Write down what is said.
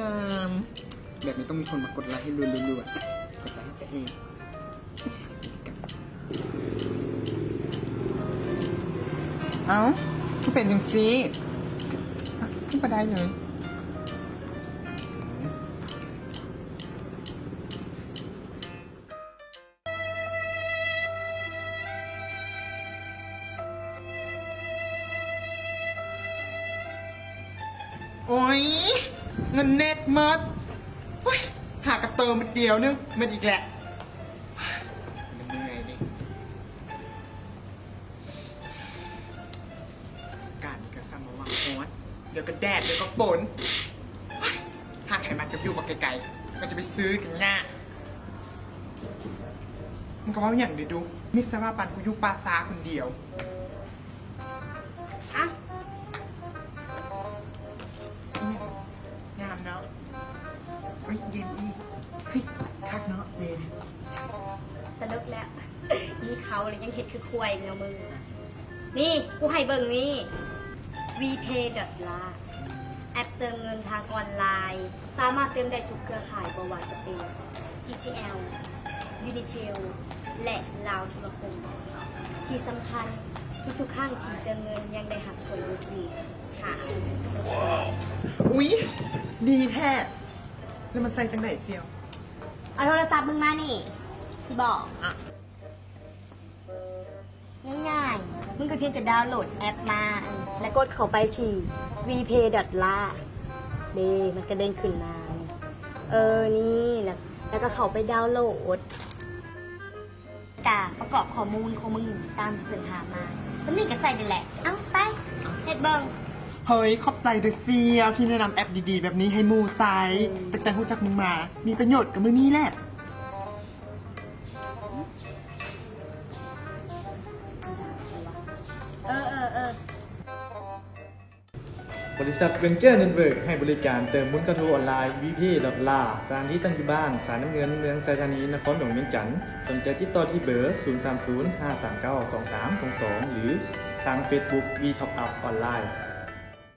ງາມ ແບບນີ້ຕ້ອງມີຄົນມາກົດໄລໃຫ້ລົວໆ ກົດໄລໃຫ້ພະເອກ. ເອົ້າ ຄືເປັນຈັ່ງຊີ້? ຄືບໍ່ໄດ້ເລີຍ. ໂອ້ຍ ເງິນເນັດໝົດ. ໂອ້ຍ ຫາກະເຕີມບາດດຽວໜຶ່ງ ໝົດອີກແຫຼະ. ເມື່ອຍເດ. ອາກາດນີ້ກະຊ່າງມາຫວັງຮ້ອນ ດຽວກະແດດ ດຽວກະຝົນ. ໂອ້ຍ ຫາກໃຫ້ມັນກະຢູ່ບັກໄກໆ ມັນຈະໄປຊື້ກັນຍາກ. ມຶງກະເວົ້າຫຍັງເດດູ ມິດສະວ່າປານກູຢູ່ປ່າຊ້າຄົນດຽວ. ອະ ອີຫຍັງ ງາມເນາະ. ເອີຍ ເຢັນອີກ. ເຮີ້ຍ ຄັກເນາະ ເຢັນ. ຕະຫຼົກແລ້ວ ມີເຂົາແລ້ວຍັງເຮັດຄືຄວາຍເນາະມຶງ. ນີ້ ກູໃຫ້ເບິ່ງນີ້ ວີເພດອດລາ ແອັບເຕີມເງິນທາງອອນລາຍ ສາມາດເຕີມໄດ້ທຸກເຄືອຂ່າຍ ບໍ່ວ່າຈະເປັນ ອີທີແອວ ຢູນິເທລ ແລະ ລາວໂທລະຄົມ. ທີ່ສຳຄັນ ທຸກໆຄັ້ງທີ່ເຕີມເງິນຍັງໄດ້ຮັບສ່ວນຫຼຸດອີກ. ອຸຍ ດີແທ້. ແລ້ວມັນໃຊ້ຈັ່ງໃດສ່ຽວ? ເອົາໂທລະສັບມຶງມານີ້ ຊິບອກ. ງ່າຍໆ ມຶງກະພຽງແຕ່ດາວໂຫຼດແອັບມາ ແລ້ວກົດເຂົ້າໄປທີ່ ວີເພດອດລາ ເດ້ ມັນກະເດັ່ງຂຶ້ນມາ. ເອີ ນີ້ ແລ້ວ ແລ້ວກະເຂົ້າໄປດາວໂຫຼດ ກະປະກອບຂໍ້ມູນຂອງມຶງຕາມທີ່ເພິ່ນຖາມມາ. ສ່ຳນີ້ກະໃຊ້ໄດ້ແຫຼະ. ເອົ້າ ໄປ ເຮັດເບິ່ງ. ເຮີ້ຍ ຂອບໃຈເດີສ່ຽວ ທີ່ແນະນຳແອັບດີໆແບບນີ້ໃຫ້ໝູ່ໃຊ້. ຕັ້ງແຕ່ຮູ້ຈັກມຶງມາ ມີປະໂຫຍດກະມື້ນີ້ແຫຼະ. ເອີ ເອີ ເອີ. ບໍລິສັດ Venture Network ໃຫ້ບໍລິການເຕີມມູນຄ່າໂທອອນລາຍ ວີເພດອດລາ ສະຖານທີ່ຕັ້ງຢູ່ບ້ານສາຍນ້ຳເງິນ ເມືອງໄຊທານີ ນະຄອນຫຼວງວຽງຈັນ. ສົນໃຈຕິດຕໍ່ທີ່ເບີ ສູນສາມສູນ ຫ້າສາມເກົ້າ ສອງສາມສອງສອງ ຫຼື ທາງເຟສບຸກ ວີທັອບອັບອອນລາຍ.